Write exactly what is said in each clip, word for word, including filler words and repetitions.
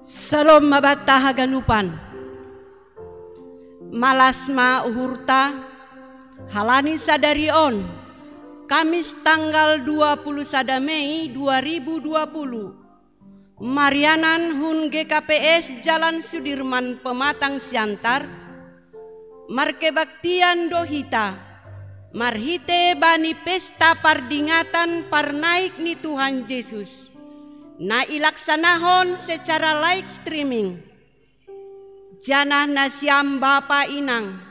Salom mabanta haganupan. Malas ma uhurta, halani sadari on, Kamis tanggal dua puluh sada Mei dua ribu dua puluh, marianan hun G K P S Jalan Sudirman Pematang Siantar, markebaktian do hita, marhite bani pesta pardingatan parnaik ni Tuhan Jesus, na ilaksanahon secara live streaming. Janah nasiam bapa inang,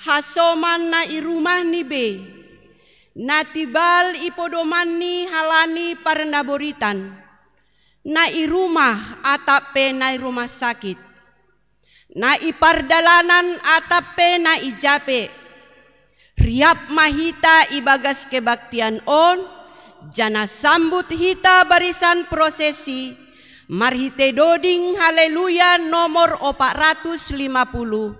hasoman na i rumah ni be, na tibal i podomanni halani parnaboritan, na i rumah atap pe na i rumah sakit, na i pardalanan atap pe na i jape. Riap ma hita ibagas kebaktian on, janah sambut hita barisan prosesi marhite doding Haleluya nomor opat ratus lima puluh,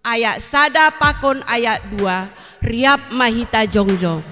ayat sada pakon ayat dua. Riap ma hita jongjong.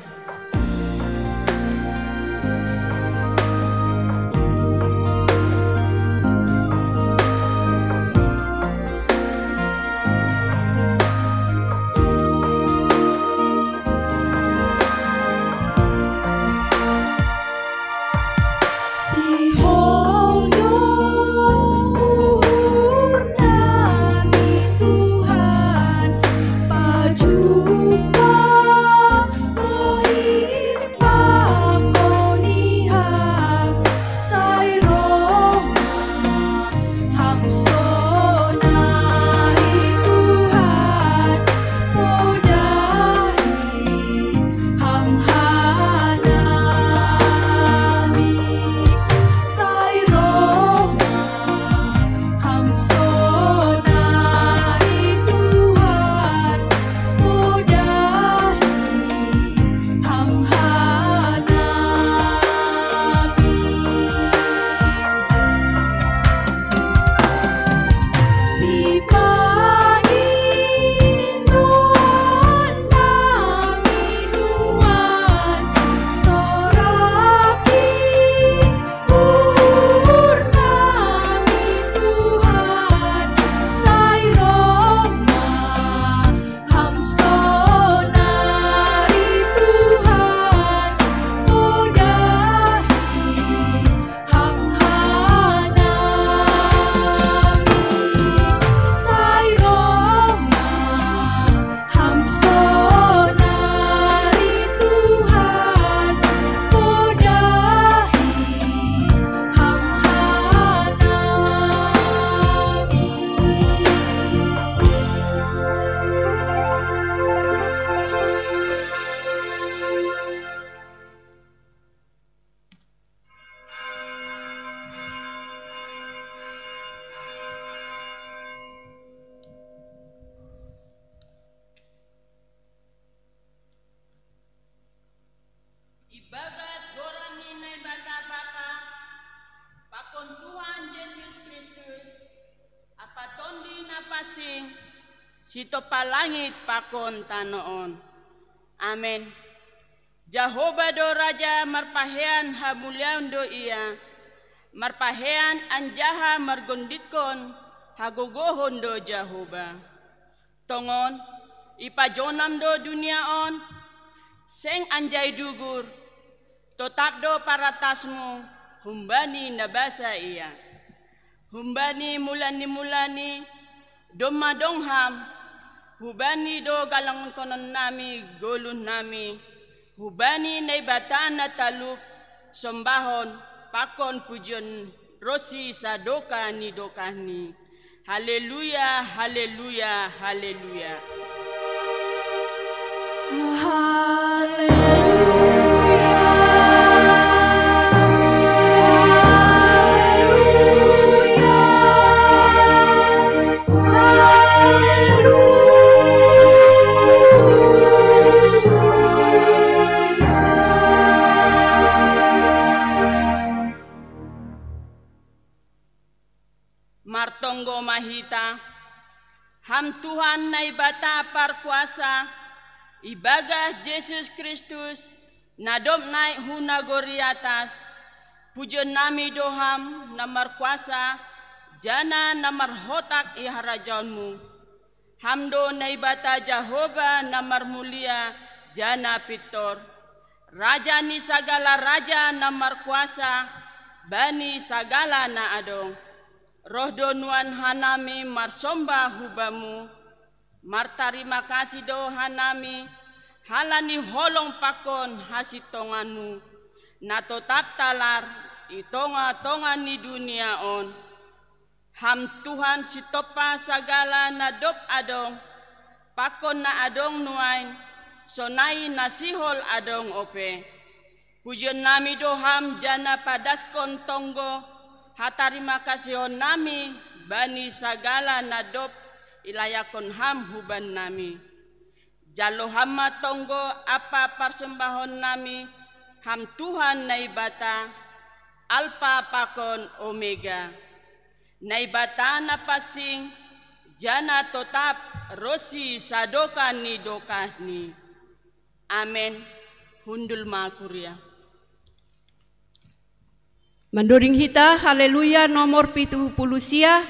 Ibagas goran ni Naibata Bapa, pakon Tuhan Jesus Kristus, ampa Tondi Na Pansing, sitompah langit pakon tanoh on. Amen. Jahowa do Raja, marpahean hamuliaon do Ia, marpahean anjaha margondikkon hagogohon do Jahowa. Tongon, ipajonam do dunia on, seng anjai dugur, totap do paratasmu humbani na basa ia. Humbani mula ni mula ni, domma dong ham, hubani do galangkonon nami goluh nami, hubani Naibata na talup, sombahon, pakon pujion ronsi sadokah ni dokahni. Haleluya, haleluya, haleluya. Martonggo ma hita, Ham Tuhan Naibata parkuasa, ibagas Jesus Kristus, na dob naik hu nagori atas, pujion nami do Ham na markuasa, jana na marhotak i harajaonmu. Ham do Naibata Jahowa na marmulia jana pintor, Raja ni sagala raja na markuasa bani sagala na adong. Roh do nuan hanami marsomba hu Bamu, martarima kasih do hanami halani holong pakon hasintonganMu, na totap talar i tonga-tonga ni dunia on. Ham Tuhan sitompa sagala na dob adong, pakon na adong nuain, sonai na sihol adong ope. Pujionnami do Ham jana padaskon tonggo hatarima kasihonnami bani sagala na dob ilayakon Ham hubannami. Jalo Ham ma tonggo ampa parsombahonnami, Ham Tuhan Naibata, Alpa pakon Omega, Naibata na pansing, jana totap ronsi sadokah ni dokahni. Amen. Hundul ma kuria. Mandoring hita Haleluya nomor pitu puluh sia,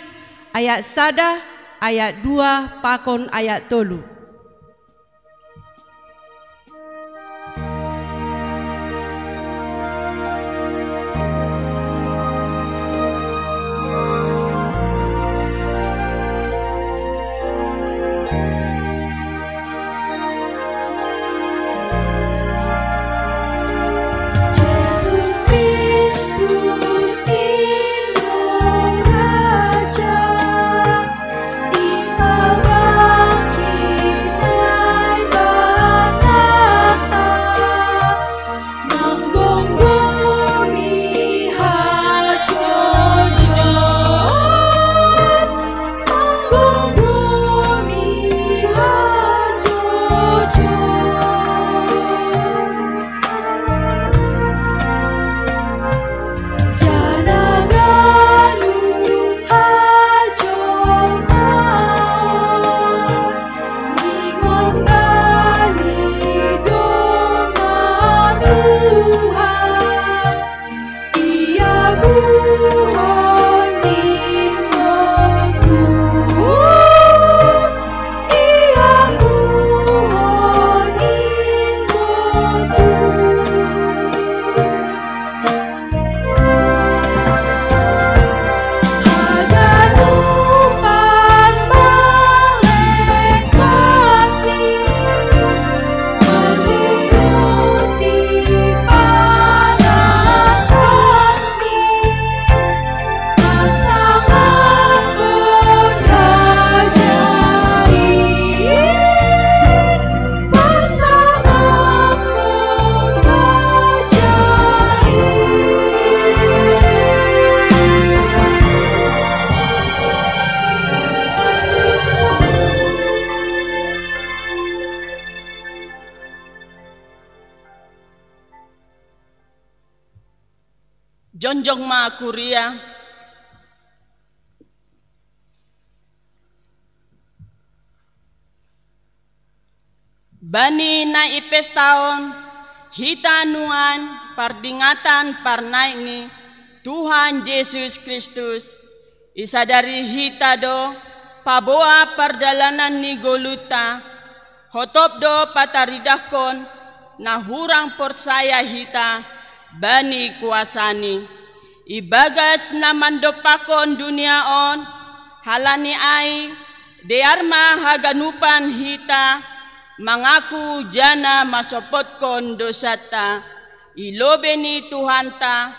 ayat sada, ayat dua, pakon ayat tolu. Jongjong ma kuria. Bani na i pesta on, hita nuan pardingatan parnaik ni Tuhan Jesus Kristus, isadari hita do paboa pardalanan ni goluhta, hotop do pataridahkon na hurang porsaya hita bani kuasani. Ibagas na mandompakkon dunia on, halani ai, dear ma haganupan hita mangaku jana masopotkon dosanta i lobei ni Tuhanta,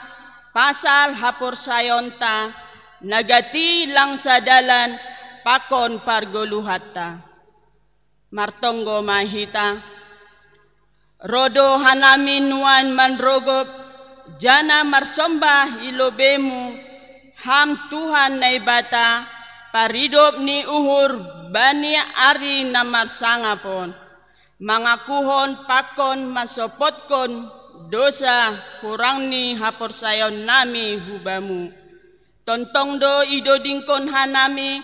pasal haporsayaonta na gati lang sadalan pakon pargoluhanta. Martonggo ma hita. Ro do hanami nuan manrogop, jana marsomba i lobeimu, Ham Tuhan Naibata, paridop ni uhur bani ari na marsangap on, mangakuhon pakon masopotkon dosa hurang ni haporsayaonnami hu Bamu. Tongtong do idodingkon hanami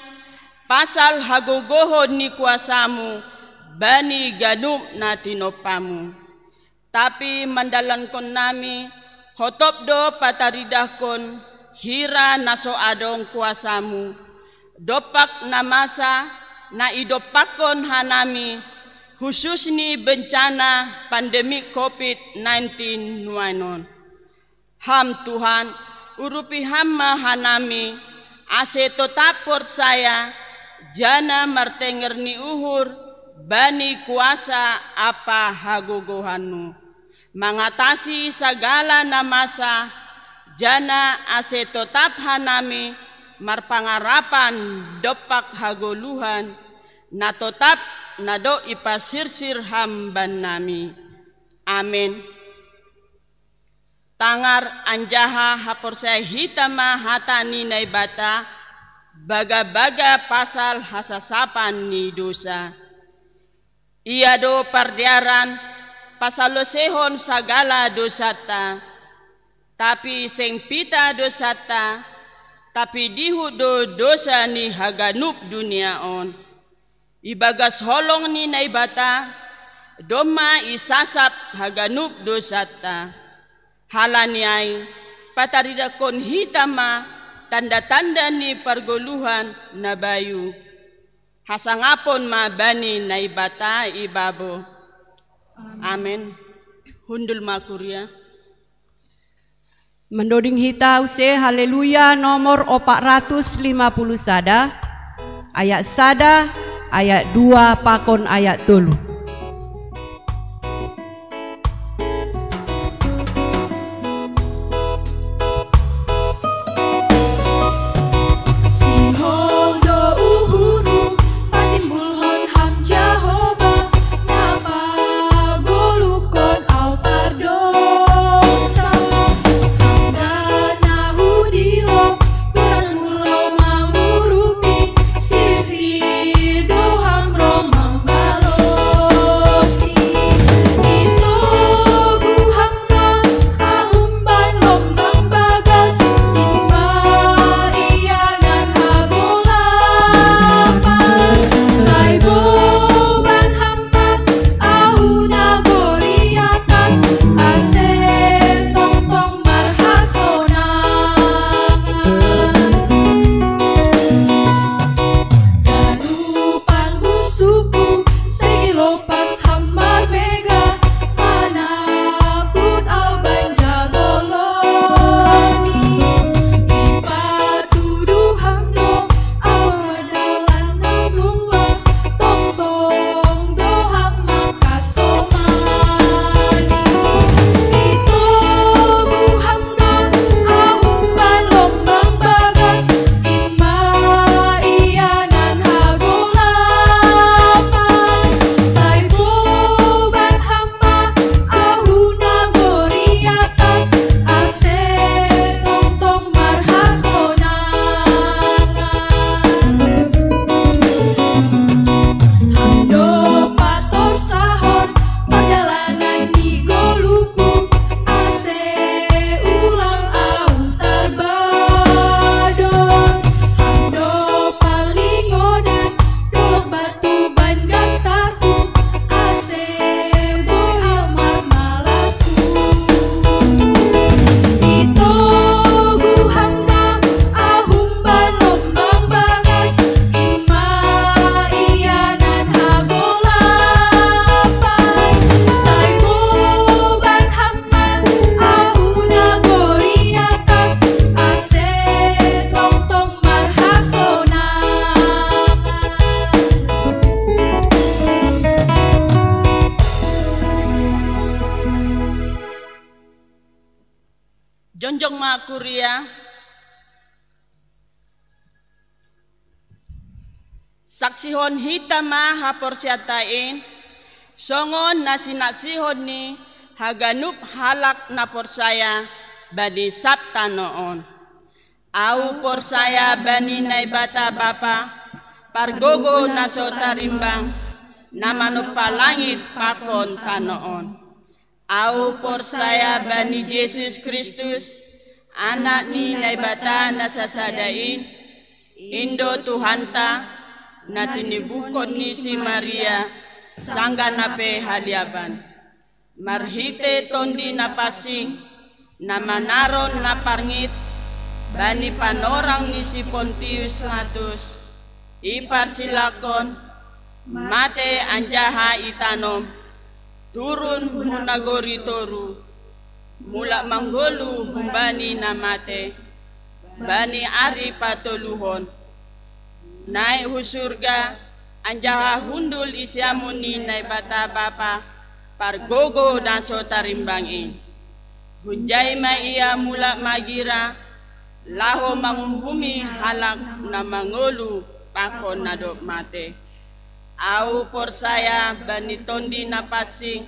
pasal hagogohon ni kuasamu bani ganup na tinompamu. Tapi mandalankonnami hotop do pataridahkon hira na so adong kuasamu, dompak na masa na idompakkon hanami, hususni bencana pandemi covid nineteen nuanon. Ham Tuhan, urupi Ham ma hanami, ase totap porsaya, jana martenger ni uhur, bani kuasa apa hagogohanmu. Mangatasi sagala na masa, jana ase totap hanami, marpangarapan dompak hagoluhan, na totap na do ipasirsir Ham bannami. Amen. Tangar anjaha haporsaya hita ma hata ni Naibata, baga-baga pasal hasasapan ni dosa. Ia do pardearan pasalosehon sagala dosanta, tapi seng pita dosanta, tapi dihut do dosa ni haganup dunia on. Ibagas holong ni Naibata, domma isasap haganup dosanta. Halani ai, pataridakon hita ma tanda-tanda ni pargoluhan na bayu. Hasangapon ma bani Naibata ibabo. Amen. Hundul ma kuria. Mandoding hita use Haleluya nomor opat ratus lima puluh sada, ayat sada, ayat dua pakon ayat tolu. Sihol do uhurhu, patimbulhon Ham Jahowa, na pagolukkon au pardosa. Sanggah na hudilo, goranmu laho mangurupi, sisi do Ham ro mambalosi. Itogu Ham ma ahu umbahen lombang bagas, in ma ianan hagolapan. Sai boban Ham ma ahu nagori atas, ase tongtong marhasonangan. Ganupan husuku, segi lopas Ham marmega, manakut au bahen jabolomi. Dipatudu Ham do au dalan na nunga, tongtong do Ham mangkasomani. Itogu Ham do ahu umbahen lombang bagas, in ma ianan hagolapan. Sai boban Ham ma ahu nagori atas, ase tongtong marhasonangan. Ham do patorsahon pardalanan ni goluhku, ase ulang au tarbadon. Ham do parlingodan, dolok batu bahen gantarhu, ase boi au marmalasku. Itogu Ham do ahu umbahen lombang bagas, in ma ianan hagolapan. Sai boban Ham ma ahu nagori atas, ase tongtong marhasonangan. Jongjong ma kuria. Saksihon hita ma haporseaanta in, songon na sinaksihon ni haganup halak na porsaya bani sab tano on. Ahu porsaya bani Naibata Bapa, pargogo na so tarimbang, na manompa langit pakon tano on. Ahu porsaya bani Jesus Kristus, Anak ni Naibata na sasada in, in do Tuhanta, na tinibuhkon ni si Maria, sanggah na pe haliaban. Marhite Tondi Napansing, na manaron na parngit, Bani panorang ni si Pontius Pilatus, iparsilakon, mate anjaha itanom, turun hu nagori toru, mulak manggoluh humbani na mate, bani ari patoluhon, naik hu surga, anjaha hundul i siamun ni Naibata Bapa, pargogoh na so tarimbang i. Hunjai ma ia mulak magira, laho manguhumi halak na mangolu pakon na dob mate. Ahu porsaya bani Tondi na pansing,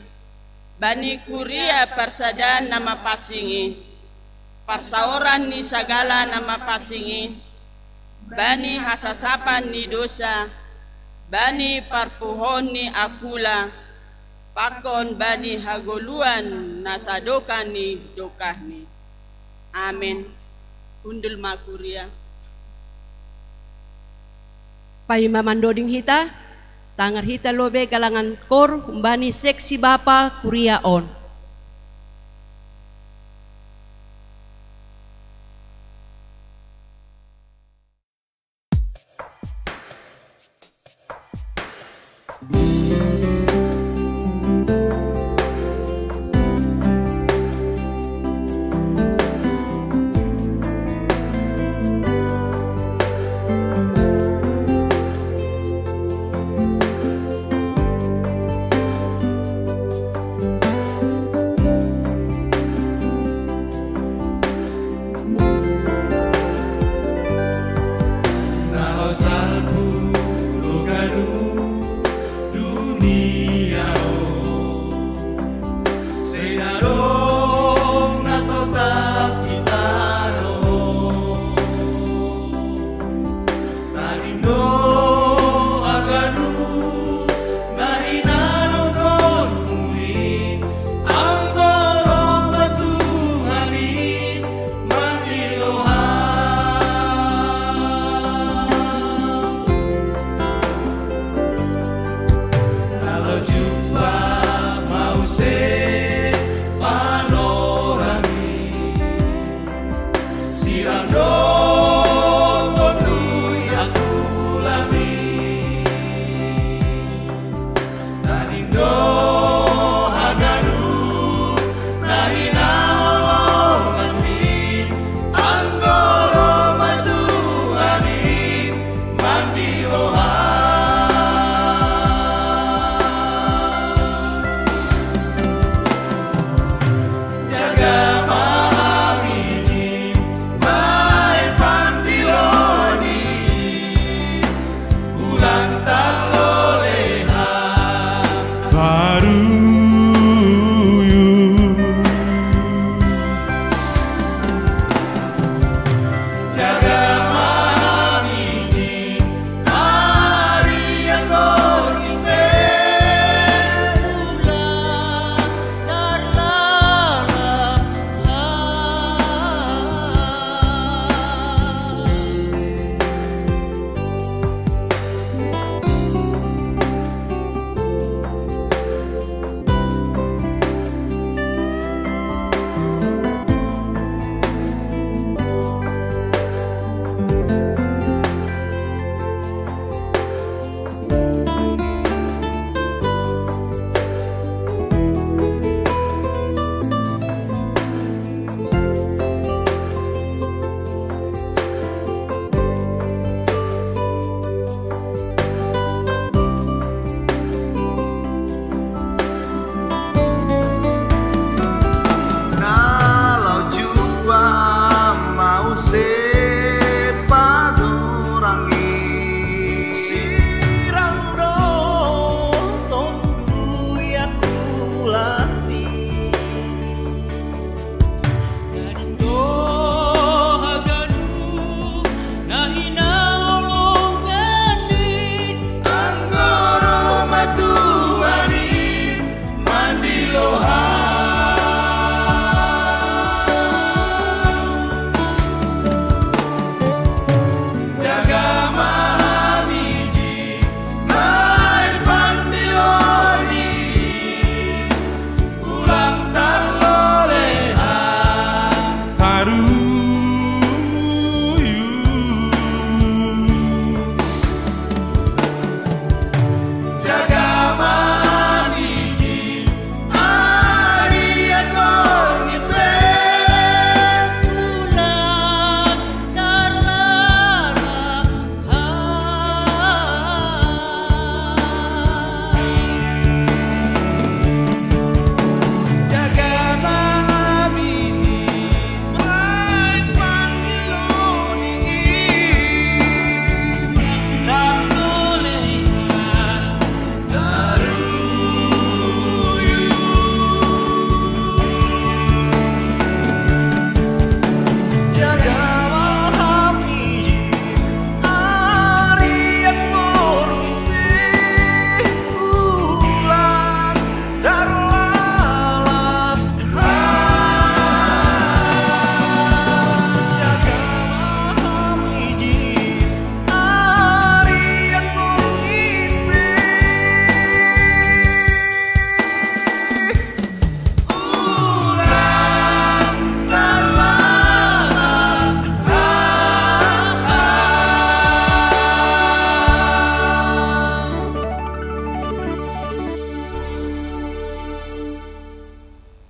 bani kuria parsadaan na mapansing i, parsaoran ni sagala na mapansing i, bani hasasapan ni dousa, bani parpuhoon ni angkula, pakon bani hagoluhan na sadokah ni dokahni. Amen. Hundul ma kuria. Paima mandoding hita, tangar hita lobei galangan kor humbani seksi bapa kuria on.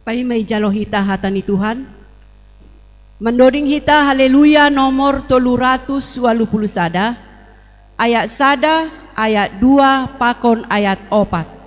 Paima ijalo hita hata ni Tuhan. Mandoding hita Haleluya nomor tolu ratus walu pulu sada, ayat sada, ayat dua, pakon ayat opat.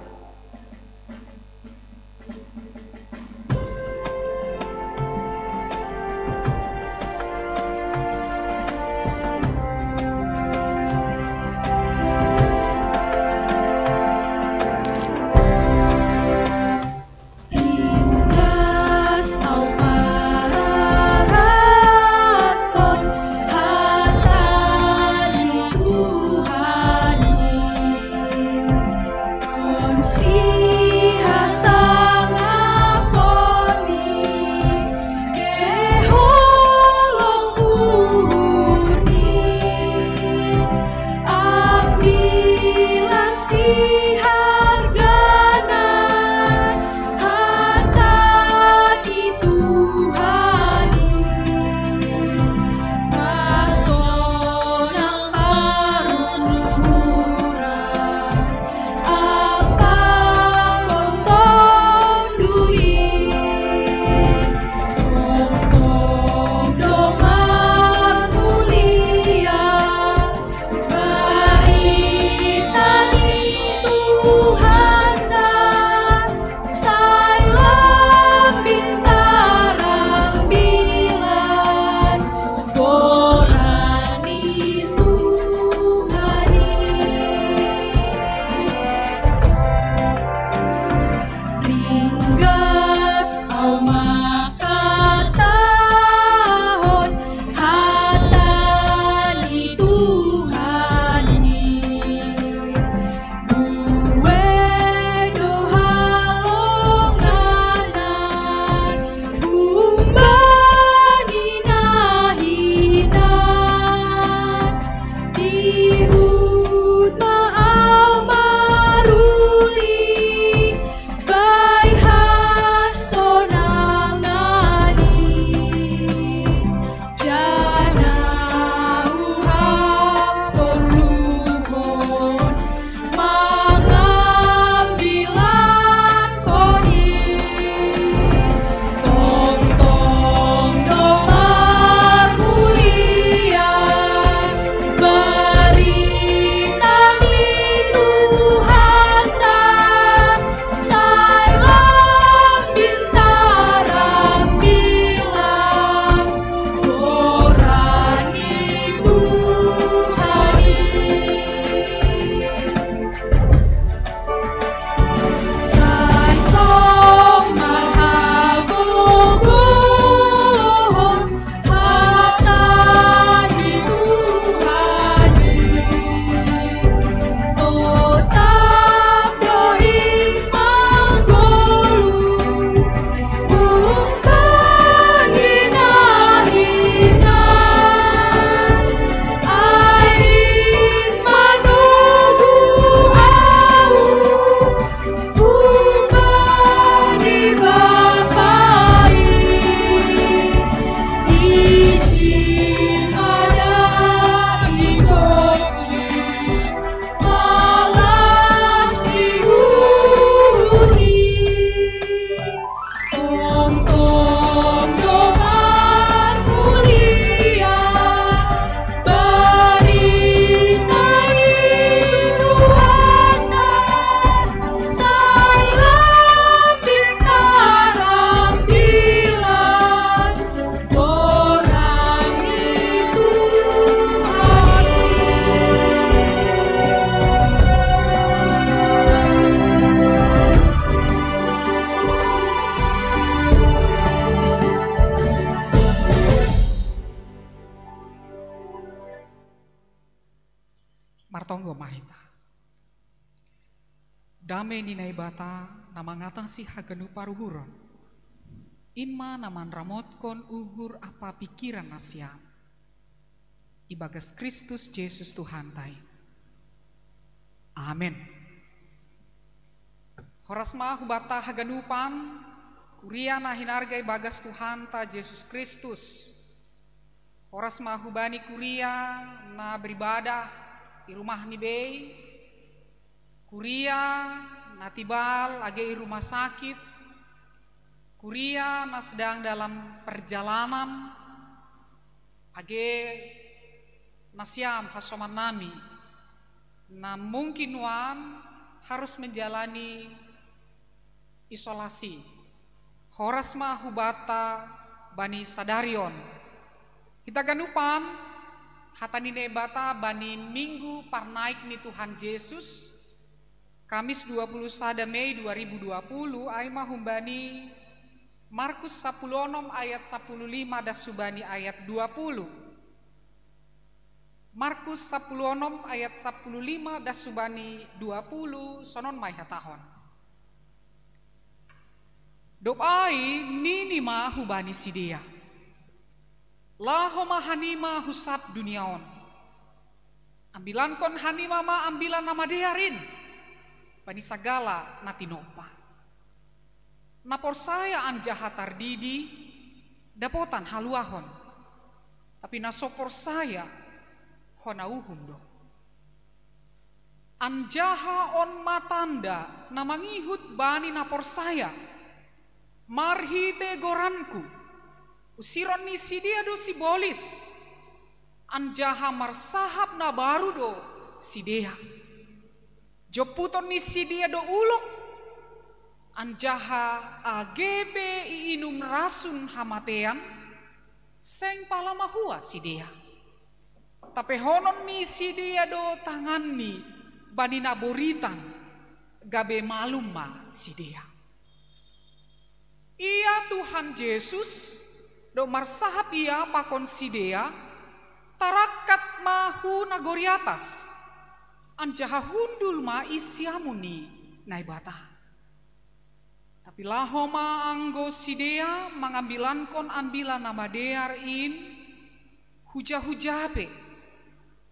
Martonggo ma hita. Dame ni Naibata na mangatasi haganup paruhuron, in ma na manramotkon uhur ampa pingkiran nasiam, ibagas Kristus Jesus Tuhanta i. Amen. Horas ma hubanta haganupan, kuria na hinarga ibagas Tuhanta Jesus Kristus. Horas ma hubani kuria na beribadah i rumahni bei, kuria na tibal age i rumah sakit, Kuria na sedang dalam perjalanan, age na siam hasoman nami, na mungkin nuan harus menjalani isolasi. Horas ma hubanta bani sadari on. Hita ganupan, hata ni Naibata bani Minggu parnaik ni Tuhan Jesus, Kamis dua puluh sada Mei dua ribu dua puluh, ai ma humbani Markus sapuluh onom ayat sapuluh lima das hubani ayat dua puluh. Markus sapuluh onom ayat sapuluh lima das hubani dua puluh, sonon ma ihatahon. Dob ai nini ma hubani sidea: Laho ma hanima hu sab dunia on. Ambilankon hanima ma Ambilan Namadear in bani sagala na tinompa. Na porsaya anjaha tardidi dapotan haluahon, tapi na so porsaya hona uhum do. Anjaha on ma tanda na mangihut bani na porsaya: Marhite goranku usiron ni sidea do sibolis, anjaha marsahap na baru do sidea. Jomputon ni sidea do ulok, anjaha age pe iinum rasun hamatean, seng pala mahua sidea. Tapehonon ni sidea do tanganni bani na boritan, gabe malum ma sidea. Ia Tuhan Jesus, dob marsahap Ia pakon sidea, tarangkat ma hu nagori atas, anjaha hundul ma i siamun ni Naibata. Tapi laho ma anggo sidea mangambilankon Ambilan Namadear in huja-huja pe,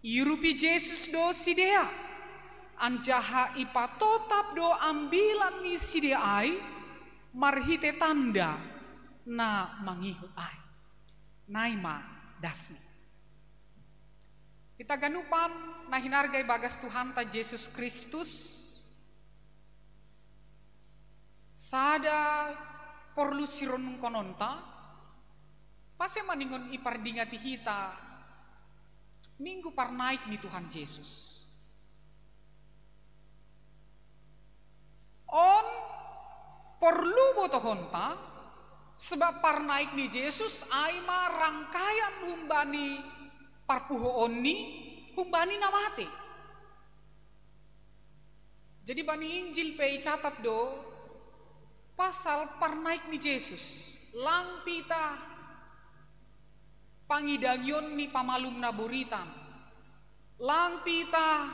iurupi Jesus do sidea, anjaha ipatotap do ambilan ni sidea ai marhite tanda na mangihut ai. Nai ma dasni. Hita ganupan na hinarga ibagas Tuhanta Jesus Kristus, sada porlu sirenungkononta, pase maningon ipardingati hita Minggu parnaik ni Tuhan Jesus. On porlu botohonta, sebab parnaik ni Jesus ai ma rangkaian humbani parpuhoonni humbani na mate. Jadi bani Injil pe icatat do pasal parnaik ni Jesus, lang pitah pangidangion ni pamalum na boritan, lang pitah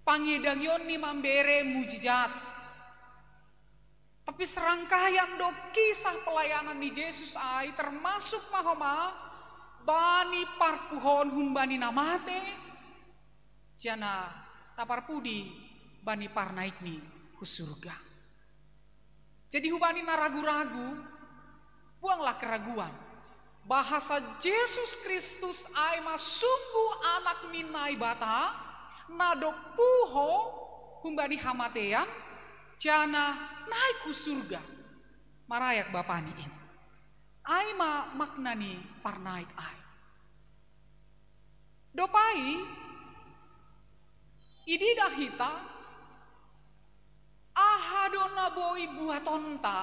pangidangion ni mambere mujizat. Tapi serangkaian do kisah pelayanan ni Jesus ai, termasuk ma homa bani parpuhoon humbani na mate, janah na parpudi bani parnaikni hu surga. Jadi hubani na ragu-ragu, buanglah keraguan bahasa Jesus Kristus ai ma sungguh Anak ni Naibata, na dob puho humbani hamatean, janah naik hu surga marayak Bapani in. Ai ma makna ni parnaik ai. Dob ai, ididah hita, aha do na boi buatonta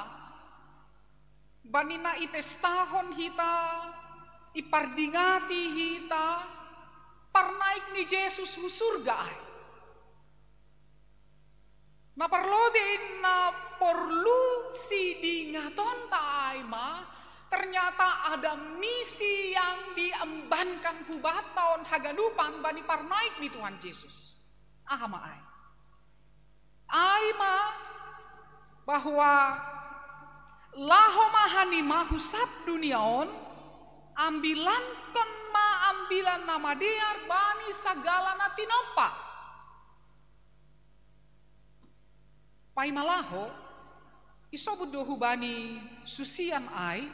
bani na ipestahon hita, ipardingati hita parnaik ni Jesus hu surga ai. Na parlobei na porlu sidingatonta ai ma, ternyata ada misi yang diembankan hubanta on haganupan bani parnaik ni Tuhan Jesus. Aha ma ai? Ai ma bahwa laho ma hanima hu sab dunia on, ambilankon ma Ambilan Namadear bani sagala na tinompa. Paima laho, isobut do hubani susian ai,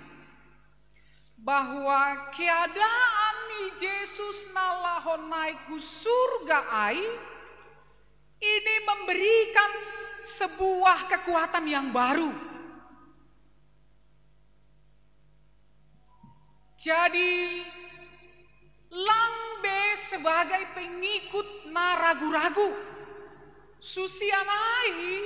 bahwa keadaan ni Jesus na laho naik hu surga ai, ini memberikan sebuah kekuatan yang baru. Jadi, lang be sebagai pengikut na ragu-ragu. Susian ai,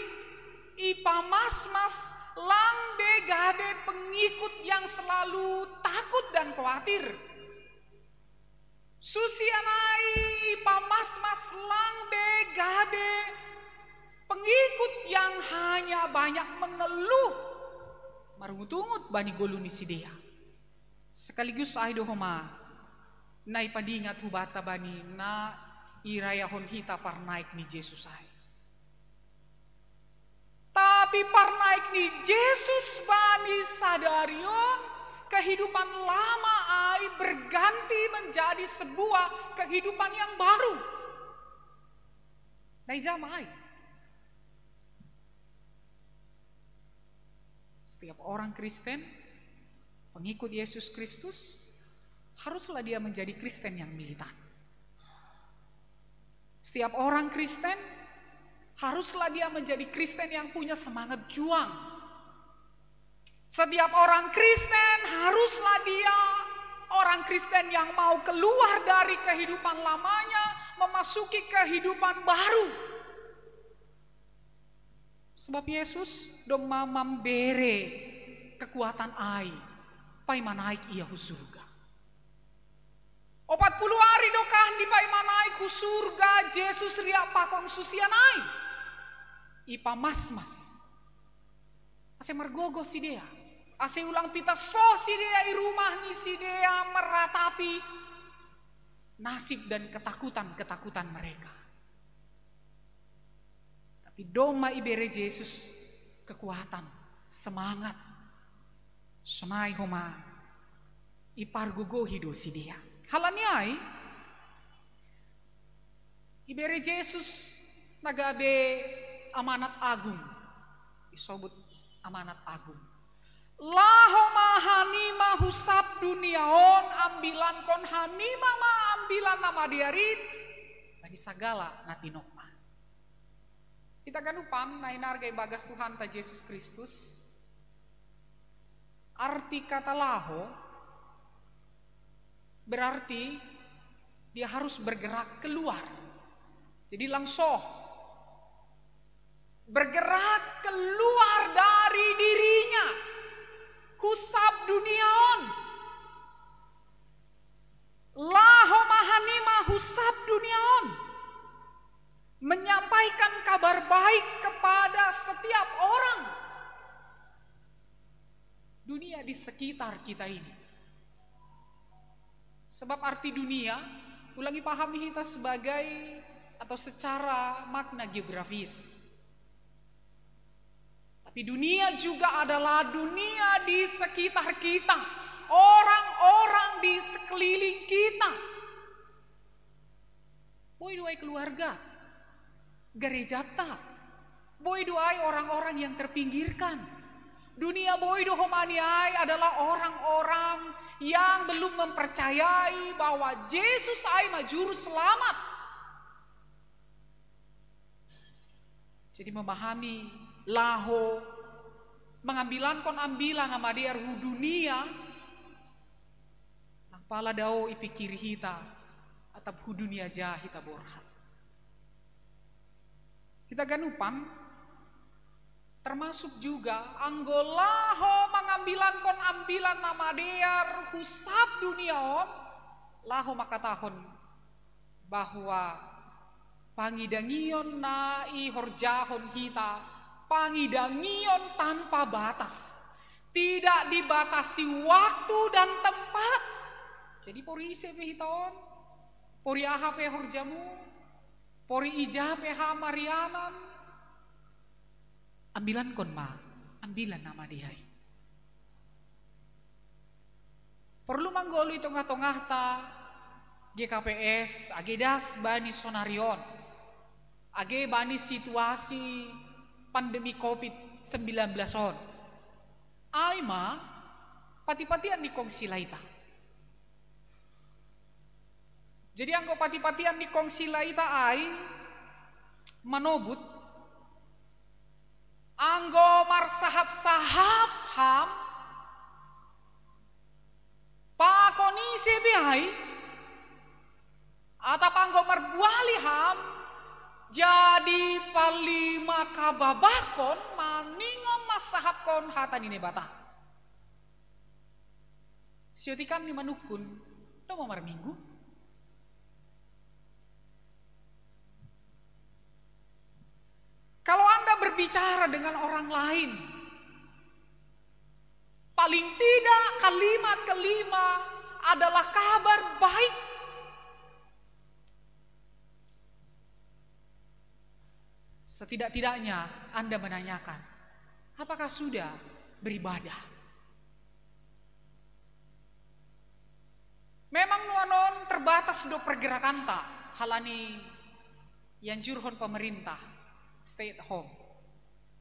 ipamasmas lang be gabe pengikut yang selalu takut dan khawatir. Susian ai, ipamasmas lang be gabe pengikut yang hanya banyak mengeluh, marungut-ungut bani golu ni sidea. Sekaligus ai do homa na ipadingat hubata bani na irayahon hita parnaek ni Jesus ai. Tapi parnaek ni Jesus bani sadari on, kehidupan lama ai berganti menjadi sebuah kehidupan yang baru. Na ija ma ai? Setiap orang Kristen, pengikut Yesus Kristus, haruslah dia menjadi Kristen yang militan. Setiap orang Kristen, haruslah dia menjadi Kristen yang punya semangat juang. Setiap orang Kristen, haruslah dia orang Kristen yang mau keluar dari kehidupan lamanya, memasuki kehidupan baru. Sebab Yesus domma mambere kekuatan ai, paima naek ia hu surga. Opat pulu ari do kan dipaima naek hu surga Jesus riak pakon susian ai. Ipamasmas. Ase margogoh sidea. Ase ulang pita soh sidea i rumah ni sidea meratapi nasib dan ketakutan-ketakutan mereka. Tapi domma ibere Jesus kekuatan, semangat. Sonai homa ipargogohi do sidea. Halani ai, ibere Jesus na gabe amanat agung. Isobut amanat agung. Laho ma hanima hu sab dunia on, ambilankon hanima ma Ambilan Namadear in bani sagala na tinopna. Hita ganupan na inarga ibagas Tuhanta Jesus Kristus, arti kata laho berarti dia harus bergerak keluar. Jadi lang soh. Bergerak keluar dari dirinya. Hu sab dunia on. Laho ma hanima hu sab dunia on. Menyampaikan kabar baik kepada setiap orang. Dunia di sekitar kita ini. Sebab arti dunia, ulang ipahami hita sebagai atau secara makna geografis. Tapi dunia juga adalah dunia di sekitar kita, orang-orang di sekeliling kita. Boi do ai keluarga, garejata. Boi do ai orang-orang yang terpinggirkan. Dunia boi do homa ni ai adalah orang-orang yang belum mempercayai bahwa Jesus ai ma juru selamat. Jadi memahami laho mangambilankon Ambilan Namadear hu dunia, lang pala dao ipikiri hita atap hu dunia ja hita borhat. Hita ganupan, termasuk juga anggo laho mangambilankon Ambilan Namadear hu sab dunia on, laho mangkatahon bahwa pangidangion na ihorjahon hita, pangidangion tanpa batas, tidak dibatasi waktu dan tempat. Jadi pori ise pe hita on, pori aha pe horjamu, pori ija pe ham arianan, ambilankon ma Ambilan Namadear i. Porlu ma ngolu i tongah-tongahta G K P S, age das bani sonari on, age bani situasi pandemi covid sembilan belas on. Ai ma pati-patian ni kongsila ita. Jadi anggo pati-patian ni kongsila ita ai manobut, anggo marsahap-sahap ham, Pakon ise be ai, atap anggo marbuali ham, jadi palima kababahkon maningon mansahapkon hata ni Naibata. Siotikan ni manungkun, do ma marminggu? Kalau Anda berbicara dengan orang lain, paling tidak kalimat kelima adalah kabar baik. Setidak-tidaknya Anda menanyakan, apakah sudah beribadah? Memang nuanon terbatas do pergerakanta, halani ianjurhon pemerintah, stay at home,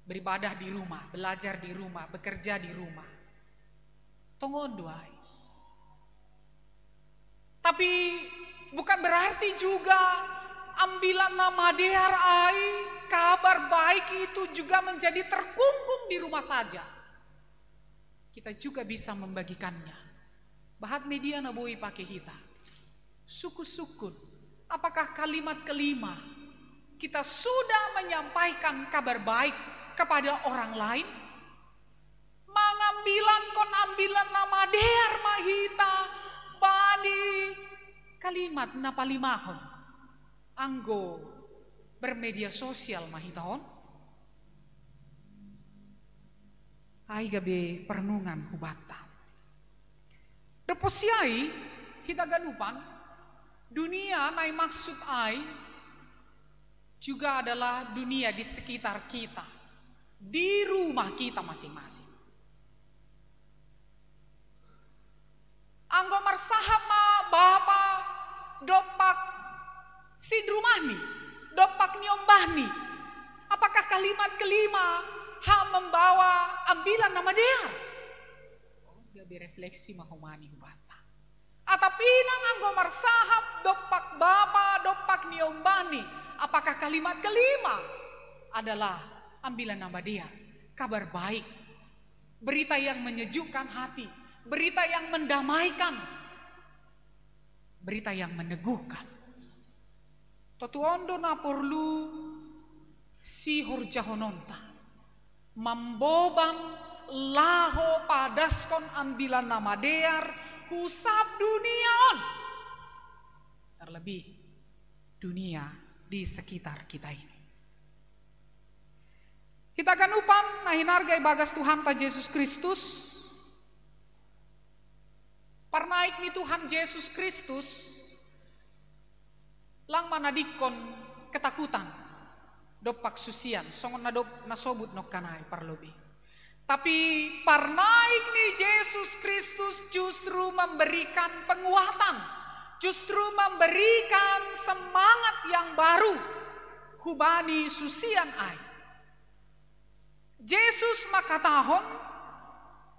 beribadah di rumah, belajar di rumah, bekerja di rumah. Tongon do ai. Tapi bukan berarti juga Ambilan Na Madear ai, kabar baik itu juga menjadi terkungkung di rumah saja. Kita juga bisa membagikannya. Bahat media na boi pake hita. Sukun-sukun, apakah kalimat kelima kita sudah menyampaikan kabar baik kepada orang lain? Mangambilankon Ambilan Na Madear ma hita bani kalimat na palimahon, anggo bermedia sosial ma hita on? Ai gabe perenungan hubanta. Dob posi ai, hita ganupan, dunia na i maksud ai juga adalah dunia di sekitar kita, di rumah kita masing-masing. Anggo marsahap ma bapa dompak sinrumahni, dompak niombahni, apakah kalimat kelima ham membawa Ambilan Na Madear? Oh, gabe refleksi ma homa ni hubanta. Atap inang anggo marsahap dompak bapa, dompak niombahni, apakah kalimat kelima adalah Ambilan Na Madear, kabar baik, berita yang menyejukkan hati, berita yang mendamaikan, berita yang meneguhkan? Tontu on do na porlu sihorjahononta, mamboban laho padaskon Ambilan Na Madear hu sab dunia on, terlebih dunia di sekitar kita ini. Hita ganupan na hinarga ibagas Tuhanta Jesus Kristus, parnaik ni Tuhan Jesus Kristus lang manadingkon ketakutan dompak susian, songon na dob na sobut nongkan ai parlobei. Tapi parnaik ni Jesus Kristus justru memberikan penguatan, justru memberikan semangat yang baru hubani susian ai. Jesus mangkatahon,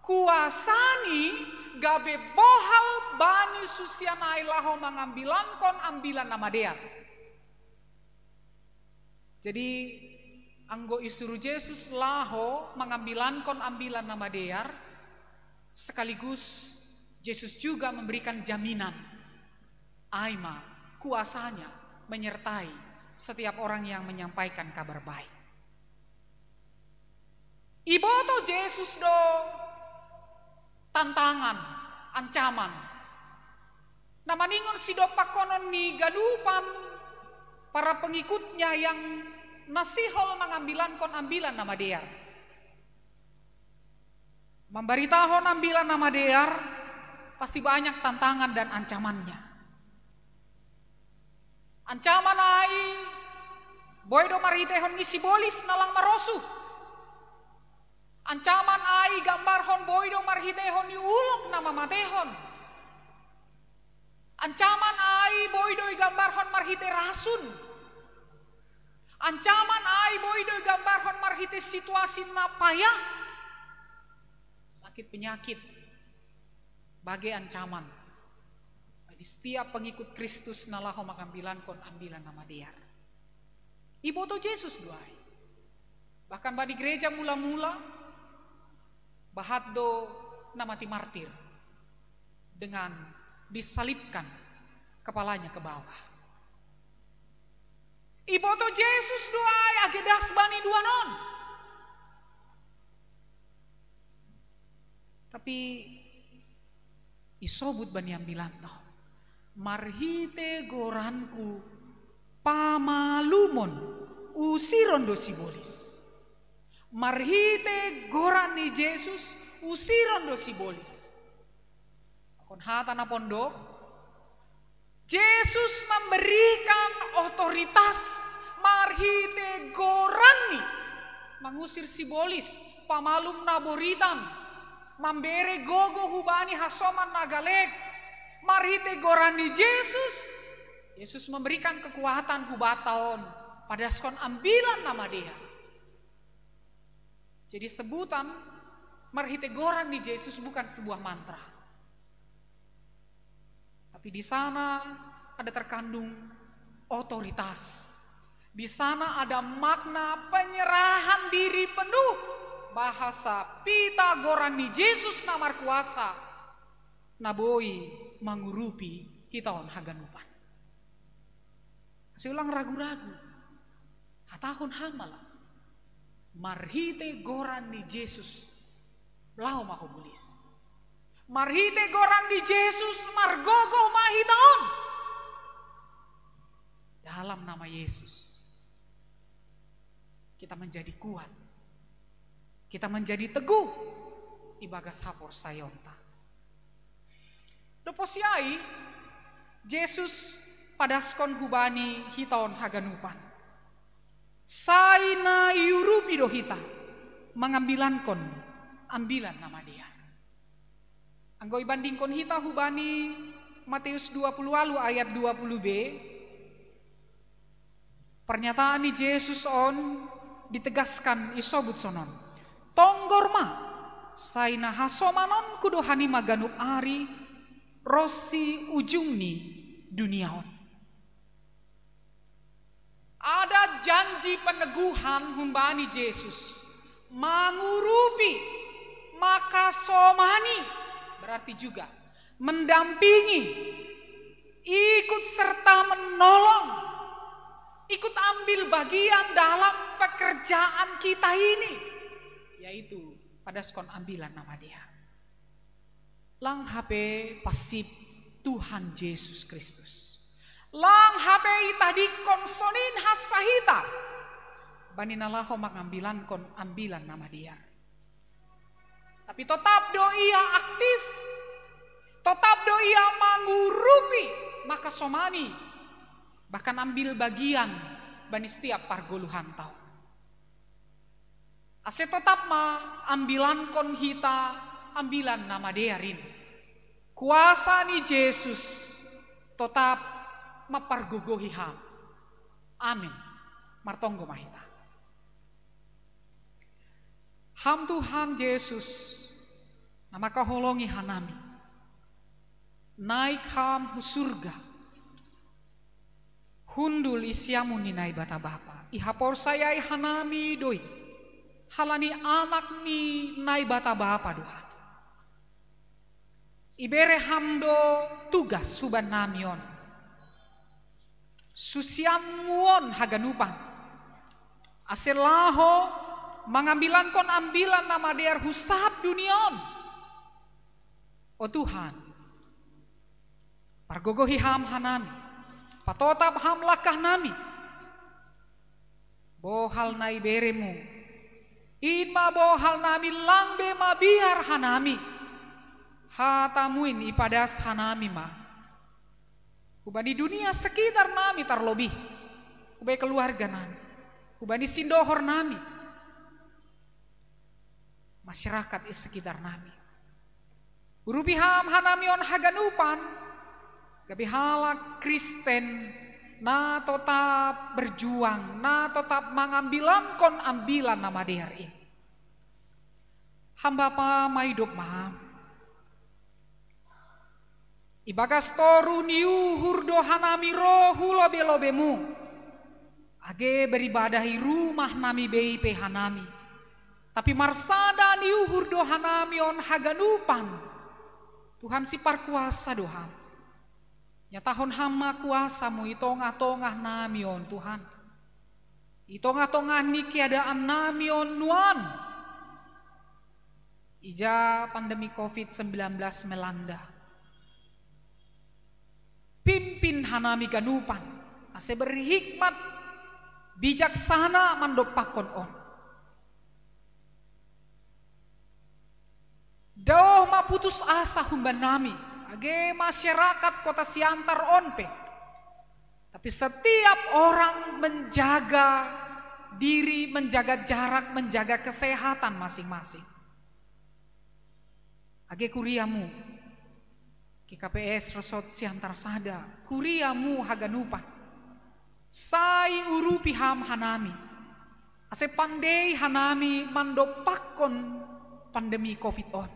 kuasani gabe bohal bani susian ai laho mangambilankon Ambilan Na Madear. Jadi, anggo isuru Jesus laho mangambilankon Ambilan Na Madear, sekaligus Jesus juga memberikan jaminan, ai ma kuasanya menyertai setiap orang yang menyampaikan kabar baik. Iboto Jesus do tantangan, ancaman na maningon sidompakkonon ni ganupan para pengikutnya yang na sihol mangambilankon Ambilan Na Madear. Mambaritahon Ambilan Na Madear pasti banyak tantangan dan ancamannya. Ancaman ai boi do marhiteihon ni sibolis na lang marosuh. Ancaman ai gambarhon boi do marhiteihon ni ulok na mamatehon. Ancaman ai boi do igambarhon marhitei rasun. Ancaman ai boi do igambarhon marhitei situasi na payah. Sakit penyakit, bagai ancaman bagi setiap pengikut Kristus na laho mangambilankon Ambilan Na Madear. Iboto Jesus do ai. Bahkan bani gereja mula-mula, bahat do na mati martir. dengan disalibkan kepalanya ke bawah. Iboto Jesus do ai age das bani duanon. Tapi isobut bani ambilan tau, marhite goranku pamalumon usiron do sibolis. Marhite goran ni Jesus usiron do sibolis. Kon hata na pondok, Jesus memberikan otoritas marhite goranni mangusir sibolis, pamalum na boritan, mambere gogo hubani hasoman na galek. Marhite goran ni Jesus, Jesus memberikan kekuatan hubata on padaskon ambilan na madear. Jadi sebutan marhite goran ni Jesus bukan sebuah mantra. Tapi di sana ada terkandung otoritas. Di sana ada makna penyerahan diri penuh. Bahasa pita goran ni Jesus na markuasa, na boi mangurupi hita on haganupan. Asa ulang ragu-ragu. Hatahon hama la, marhite goran ni Jesus laho ma ho bolis. Marhite goran ni Jesus margogo ma hita on. Dalam nama Yesus kita menjadi kuat, kita menjadi teguh ibagas haporsayaonta. Dob posi ai, Jesus padaskon hubani hita on haganupan, sai na iurupi do hita mangambilankon ambilan na madear. Anggo ibandingkon hita hubani Mateus dua puluh walu ayat dua puluh b, pernyataan ni Jesus on ditegaskan isobut sonon: Tonggor ma, sai na hasomanonku do hanima ganup ari ronsi ujung ni dunia on. Ada janji peneguhan humbani Jesus, mangurupi, makasomani, berarti juga mendampingi, ikut serta menolong, ikut ambil bagian dalam pekerjaan kita ini, yaitu padaskon ambilan na madear. Lang hape pasip Tuhan Jesus Kristus. Lang hape itadingkon sonin hansahita bani na laho mangambilankon ambilan na madear. Tapi totap do ia aktif, totap do ia mangurupi, makasomani, bahkan ambil bagian bani setiap pargoluhanta on. Ase totap ma ambilankon hita ambilan na madear in. Kuasa ni Jesus totap mampargogohi ham. Amin. Martonggo ma hita. Ham Tuhan Jesus, na mangkaholongi hanami, naik ham hu surga, hundul i siamun ni Naibata Bapa, ihaporsayai hanami do i halani Anak ni Naibata Bapa do ham. Ibere ham do tugas hubannami on, susianmu on haganupan, ase laho mangambilankon ambilan na madear hu sahap dunia on. O Tuhan, pargogohi ham hanami, patotap ham langkahnami. Bohal na iberemu, in ma bohalnami, lang be mabiar hanami. Hatamu in ipadas hanami ma hubani dunia sekitarnami, tarlobih hubani keluarganami, hubani sindohornami, masyarakat i sekitarnami. Urupi ham hanami on haganupan gabe halak Kristen na totap berjuang, na totap mangambilankon ambilan na madear in. Ham Bapa, maidop ma ham. Ibagas toruh ni uhur do hanami ro hu lobelobemu. Age beribadah i rumahnami be i pe hanami, tapi marsada ni uhur do hanami on haganupan. Tuhan si parkuasa do Ham. Nyatahon Ham ma kuasa-Mu i tongah-tongah nami on, Tuhan. I tongah-tongah ni keadaan nami on nuan. Ija pandemi covid sembilan belas melanda. Pimpin hanami ganupan, ase berhikmat, bijaksana mandompakkon on. Daoh ma putus asa humbannami, age masyarakat Kota Siantar on pe. Tapi setiap orang menjaga diri, menjaga jarak, menjaga kesehatan masing-masing. Age kuria-Mu, G K P S Resort Siantar Sada, kuria-Mu haganupan. Sai urupi Ham hanami, ase pandei hanami mandompakkon pandemi covid on.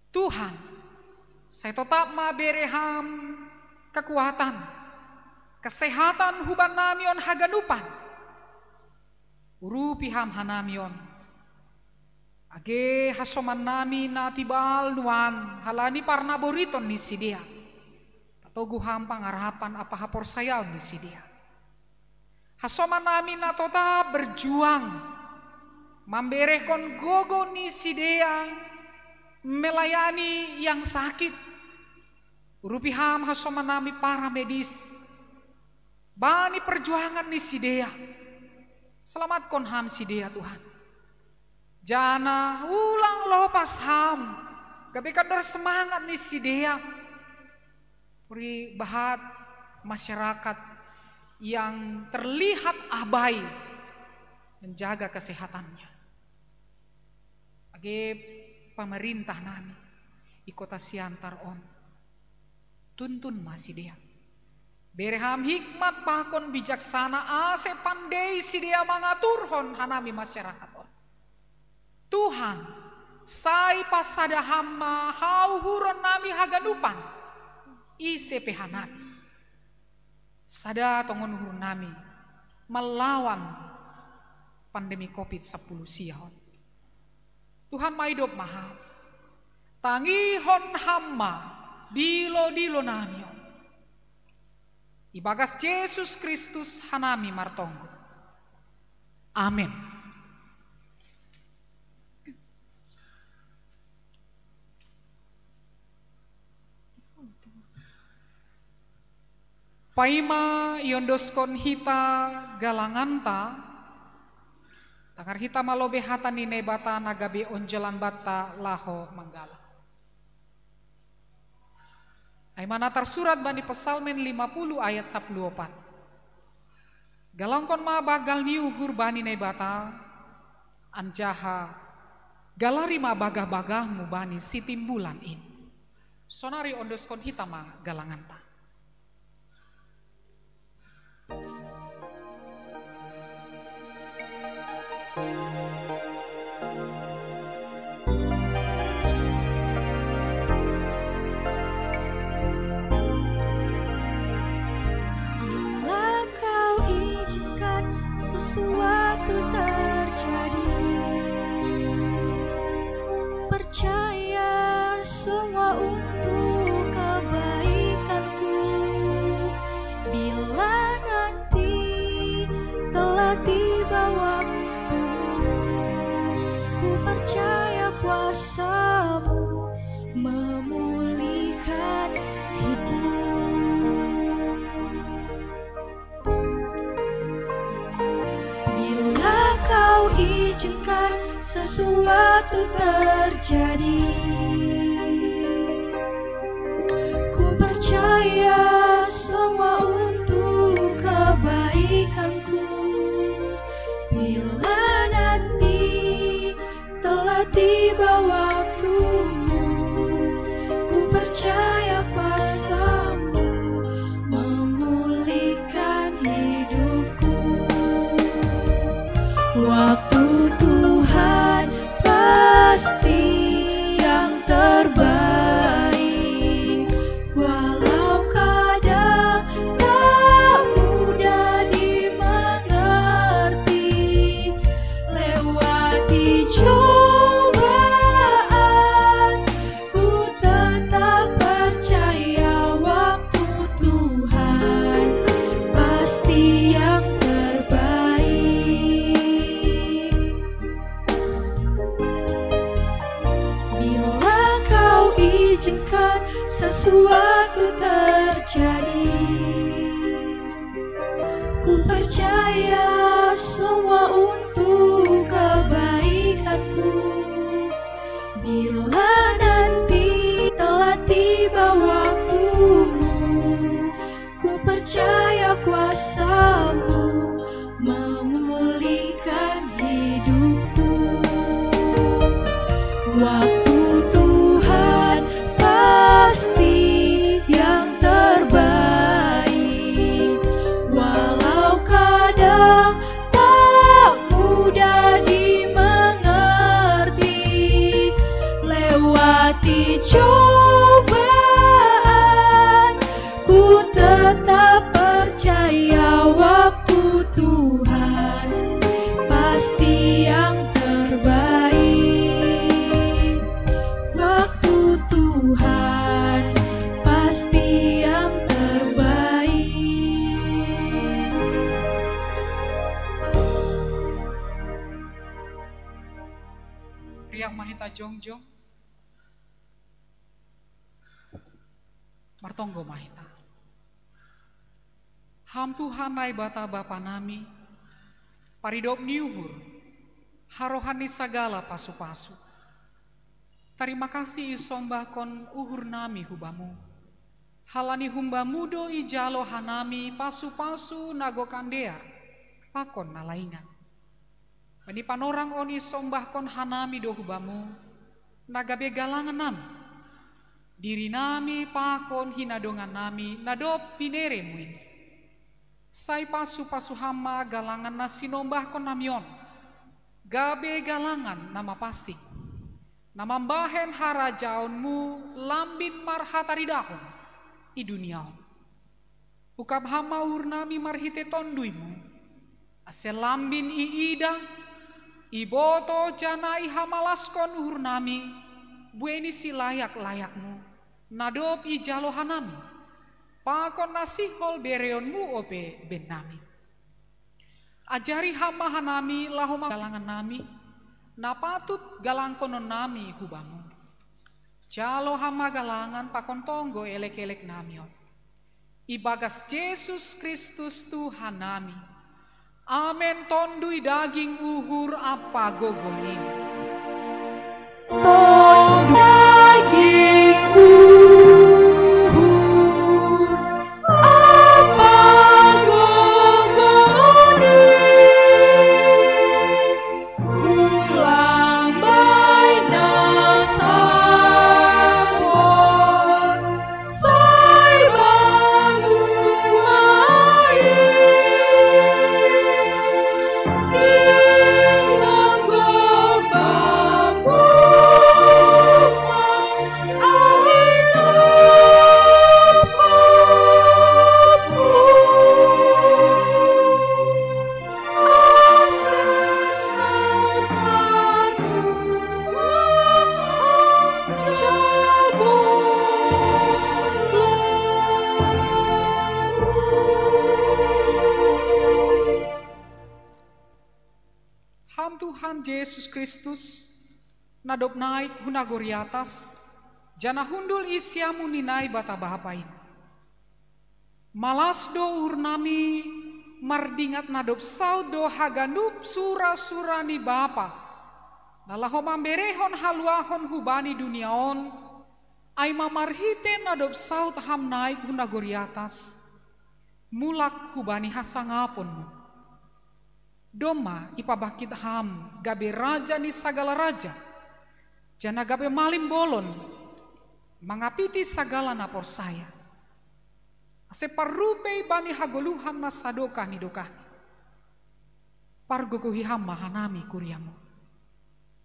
Tuhan, sai totap ma bere Ham kekuatan, kesehatan hubannami on haganupan. Urupi Ham hanami on. Age hasomannami na tibal nuan halani parnaboriton ni sidea. Patogu Ham pangarapan ampa haporsayaon ni sidea. Hasomannami na totap berjuang, mamberehkon gogo ni sidea melayani yang sakit. Urupi Ham hasomannami para medis, bani perjuangan ni sidea. Selamatkan Ham sidea, Tuhan. Janah ulang lopas Ham, gabe kandor semangat ni sidea. Puri bahat masyarakat yang terlihat abai menjaga kesehatannya. Age pamarintah nami i Kota Siantar on, tuntun ma sidea. Bere Ham hikmat pakon bijaksana ase pandei sidea mangaturhon hanami masyarakat on. Tuhan, sai pasada Ham ma hauhuron nami haganupan, ise pe hanami. Sada tongon uhur nami malawan pandemi covid sapuluh sia on. Tuhan, maidop ma Ham. Tangihon Ham ma dilo-dilo nami on. Ibagas Jesus Kristus hanami martonggo. Amen. Paima iondoskon hita galanganta, tangar hita ma lobei hata ni Naibata na gabe onjolan banta laho manggalang. Ai ma na tarsurat bani Psalmen lima puluh ayat sapuluh opat. Galangkon ma banggal ni uhur bani Naibata, anjaha galari ma bagah-bagahmu bani sitimbulan in. Sonari ondoskon hita ma galanganta. Bila Kau izinkan sesuatu terjadi, percaya semua untuk kebaikanku. Bila nanti telah tiba waktu, ku percaya kuasa-Mu memulihkan hidupku. Bila Kau izinkan sesuatu terjadi, ku percaya semua untuk kebaikanku. Bila nanti telah tiba waktu-Mu, ku percaya kuasa-Mu memulihkan hidupku. Waktu Tuhan pasti yang Jadi, ku percaya semua untuk kebaikanku. Bila nanti telah tiba waktumu, ku percaya kuasamu memulihkan hidupku. Waktu Tuhan pasti yang terbaik, walau kadang tak mudah dimengerti. Lewati cobaan, ku tetap percaya waktu Tuhan pasti yang terbaik. Waktu Tuhan pasti yang terbaik. Riak mahita jongjong. Martonggo mahita. Ham Tuhan Naibata Bapa nami, paridop ni uhur, harohan ni sagala pasu-pasu. Tarima kasih isombahkon uhur nami hu Bamu. Halani hum Bamu do ijalo hanami pasu-pasu na gokan dear pakon na laingan. Bani panorang on isombahkon hanami do hu Bamu na gabe galangan nami, diri nami pakon hinadongan nami na dob binereMu in. Sai pasu-pasu Ham ma galangan na sinombahkon nami on, gabe galangan na mapasing, na mambahen harajaonMu lambin marhataridahon i dunia on. Ukap Ham ma uhur nami marhite TonduyMu, ase lambin iida, iboto janah ihamalaskon uhur nami buei ni silayak-layakMu, na dob ijalo hanami, pakon na sihol bereonMu ope bennami. Ajari Ham ma hanami laho ma galangan nami, na patut galangkonon nami hu Bamu. Jalo Ham ma galangan pakon tonggo elek-elek nami on. Ibagas Jesus Kristus Tuhan nami. Amen. Tonduy daging, uhur ampa gogo ni. Tonduy daging, uhur ampa gogo ni. Ulang baina sambor, sai bangun mai. Dengan gombal buma, ai na papu. Ham Tuhan Jesus Kristus, na dob naik hu nagori atas, janah hundul i siamun ni Naibata Bapa in. Malas do uhur nami mardingat na dob saud do haganup sura-sura ni Bapa, na laho mamberehon haluahon hubani dunia on, ai ma marhite na dob saud Ham naik hu nagori atas, mulak hubani hasangaponMu. Domma ipabangkit Ham gabe Raja ni sagala raja, janah gabe malim bolon mangapiti sagala na porsaya, ase parrupei bani hagoluhan na sadokah ni dokahni. Pargogohi Ham ma hanami kuria-Mu,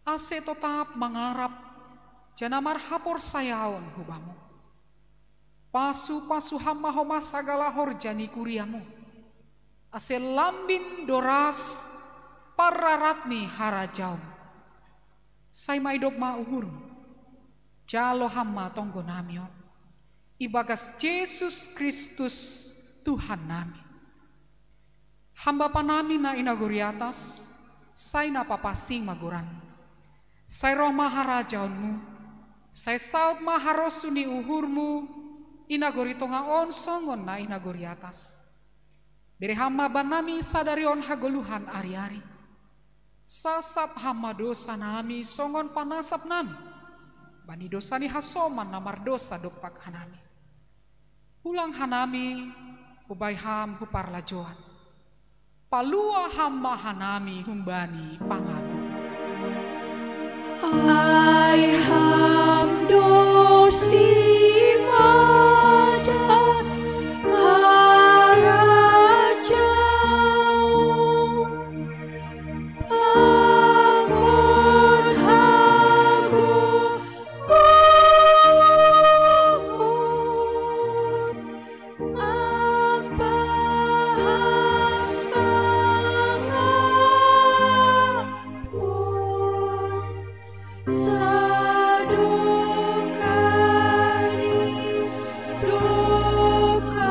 ase totap mangarap janah marhaporsayaon hu Bamu. Pasu-pasu Ham ma homa sagala horja ni kuria-Mu, ase lambin doras parrarat ni harajaon. Sai maidop ma uhurMu, jalo Ham ma tonggo nami on. Ibagas Jesus Kristus Tuhan nami. Ham Bapa nami na i nagori atas, sai na papansing ma goran. Sai roh ma harajaonMu, sai saud ma harosuh ni uhurMu, i nagori tonga on songon na i nagori atas. Bere Ham ma bannami sadari on hagoluhan ari-ari. Sasap Ham ma dosa nami songon panasap nami bani dosa ni hasoman na mardosa dompak hanami. Ulang hanami hubahen Ham hu parlajouan. Palua Ham ma hanami humbani pangago. Ai Ham do simada harajaon, pangorhagogoon, ampa hasangapon, sadokani dokani.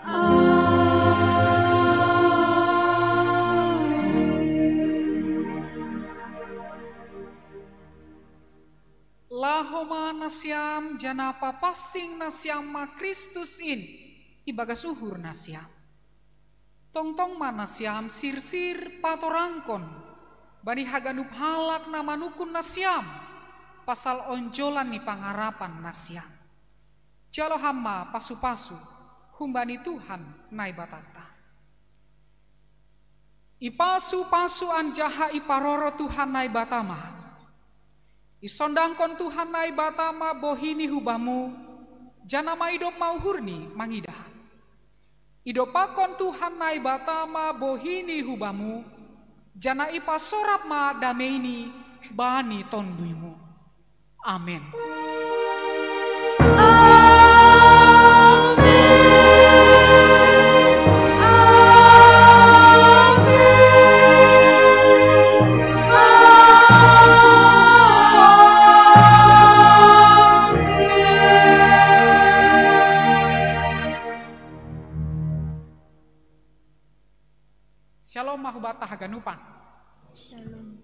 Amen. Laho ma nasiam, janah papansing nasiam ma Kristus in ibagas uhur nasiam. Tongtong ma nasiam sirsir patorangkon bani haganup halak na manungkun nasiam pasal onjolan ni pangarapan nasiam. Jalo Ham ma pasupasu humbani Tuhan Naibatanta. Ipasupasu anjaha iparoro Tuhan Naibata ma Ham. Isondangkon Tuhan Naibata ma bohi-Ni hu Bamu, janah maidop ma uhur-Ni mangidah Ham. Idompakkon Tuhan Naibata ma bohi-Ni hu Bamu, janah ipasorap ma damei-Ni bani tonduimu. Amen. Amen. Amen. Amen. Syalom ma hubanta haganupan. Syalom.